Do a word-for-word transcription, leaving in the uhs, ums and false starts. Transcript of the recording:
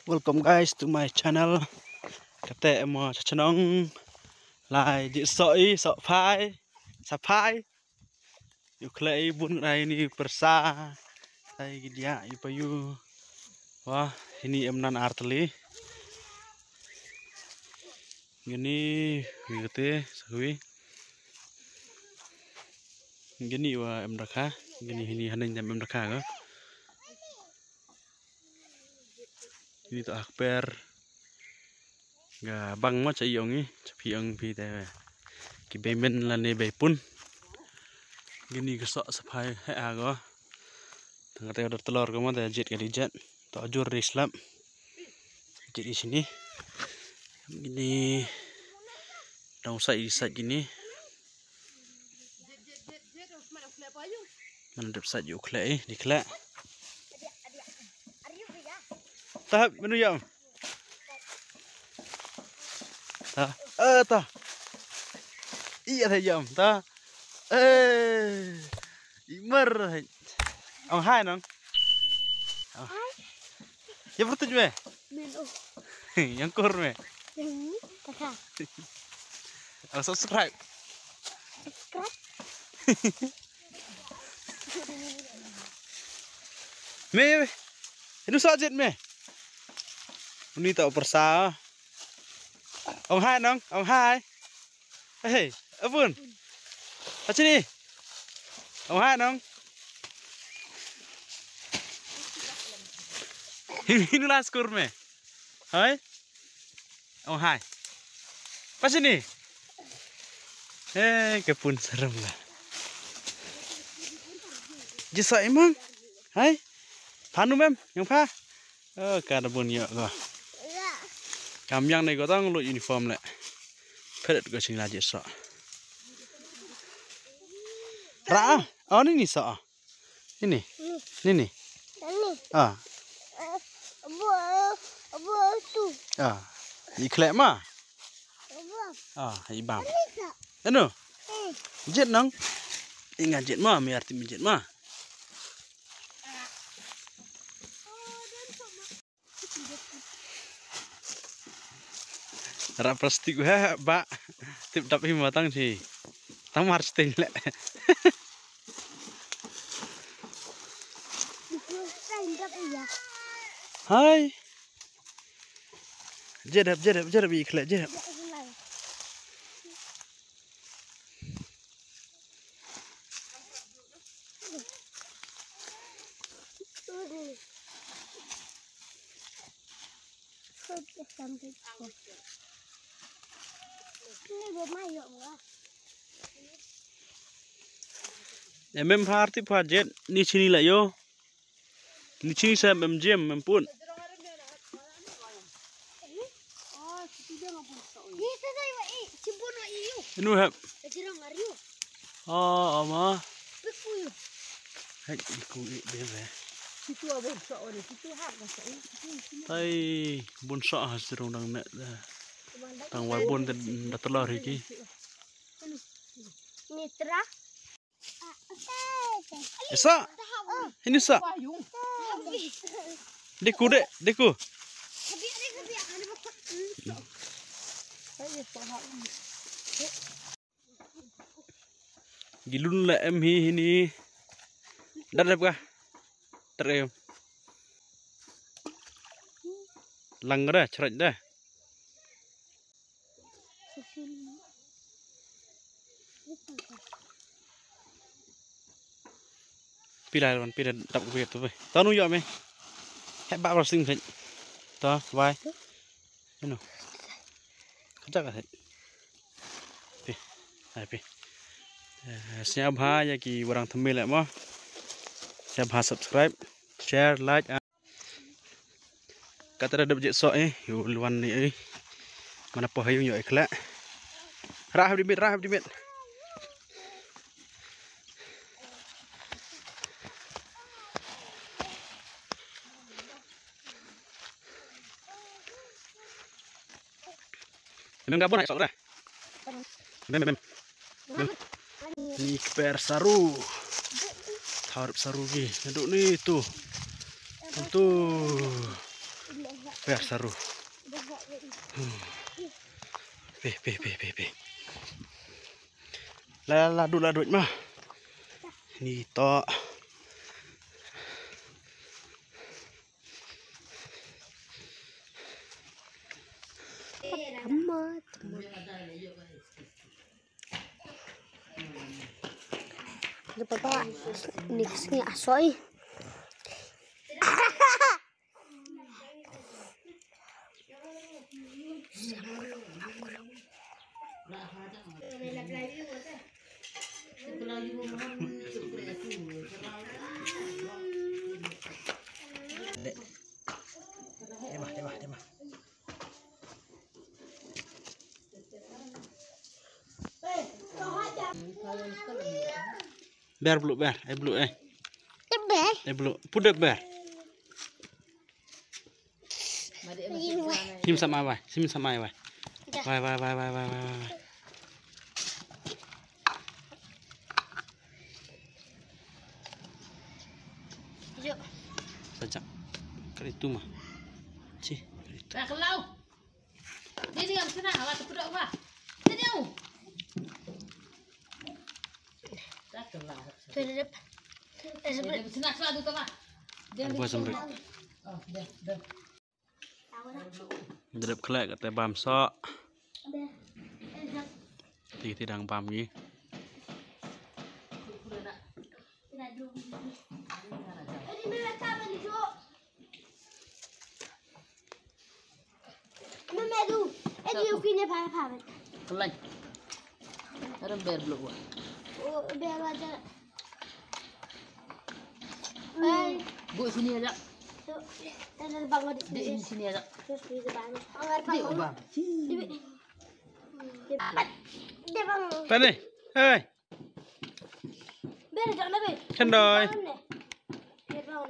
Welcome guys to my channel. Kata em mo cha chnong. Lai ji so i so phai. Sa phai. Yu khlei i bun rai ni persa. Tai gi dia i payu. Wah, ini em nan arteli. Gini wi kete sawi. Gini wa em dakha. Gini hini hanin jam em dakha ga. Ini to akper. Ga bang mo cha i ong i cha phi ong phi te. Ki bei men la ne bei pun. Gini ga sok sa phai he a go. Tang kata order telur ko mo te jet ka di jet. To ajur di slap. Jet i sini. Gini dong sa i sa gini. Mana dep sa ju khlek eh, di khlek. Tahap menu yam. Ta. Eh ta. Iya ta yam ta. Eh. Imer. Ong hai nong. Ong. Ya bertuj me. Yang kur me. Yang ni kaka. Ong subscribe. Subscribe. Me. Inu sa jet me. Uni ta persa. Ong hai nong, ong hai. Hei, abun. Achi ni. Ong hai nong. Hinu las kur me. Hai. Ong hai. Achi ni. Hei, ke pun serem la. Jisa imang. Hai. Panu mem, yang pa. Oh, ka da bun ïoh ko. Kam yang ne ko tang lut uniform le. Peret ko sing lajit so. Ra, oh ni ni so. Ini. Ni ni. Ah. Abu, abu tu. Ah. Iklek ma. Ah, ibam. Anu. Jet nang. Inga jet ma, mi arti mi jet ma. Ra plastik ha ba. Tip dap hi ma tang chi. Tang mar sting le. Hai. Jedap, jedap, jedap ikhle, jedap. Em em phar ti phar jet ni chini la yo. Ni chini sa em jem em pun. Inu hep. Oh, ama. Hai, iku i bebe. Tai bun sa ha sirong dang ne da. Tang wai bun da telor hiki. Nitra. Isa. Ini sa. Deku de, deku. Gilun la em hi hini. Dar dep ka. Ter em. Lang da, chrat da. Pila wan pila dap ko tu. Tanu yo me. He ba sing. Ta bai. Eno. Kata ka. Pi. Hai pi. Sñiawbha ïa ki warang thymmai leh mo. Sñiawbha subscribe, share, like. Kata da dep jet so eh, yu luan ni eh. Mana poh yu yo ikhle. Rah di mit, rah di mit. Mem ka bun hai sok da. Mem mem. Ni kper saru. Tharap saru gi. Naduk ni tu. Tu. Ber saru. Pe, pe, pe, pe, pe. La, la, la, du, la, du, ma. Ni to. Ada papa, next ni asoi. Ber bluh, ber, eh, bluh, eh. Ber. Eh, bluh. Pudek ber. Sim sama wai, sim sama wai. Wai, wai, wai, wai, wai, wai, wai. Yuk. Sajak. Kali tu mah. Ci, kali tu. Dah kelau. Dia ni yang senang, awak tu kedok apa? Dia ni. Dah kelau. Tu dia. Eh, sebelah. Dia senang, senang tu, Tama. Dia Aku buat sampai. Oh, dah, dah. Drep khlek kata bam sok. Ti ti dang bam ngi. Khlek. Ada ber bluh. Oh, ber aja. Bye. Bu sini aja. Ada bang di sini. Di sini aja. Terus di depan. Di bang. Di bang. Tadi. Hei. Ber jangan be. Kendoi. Ber bang.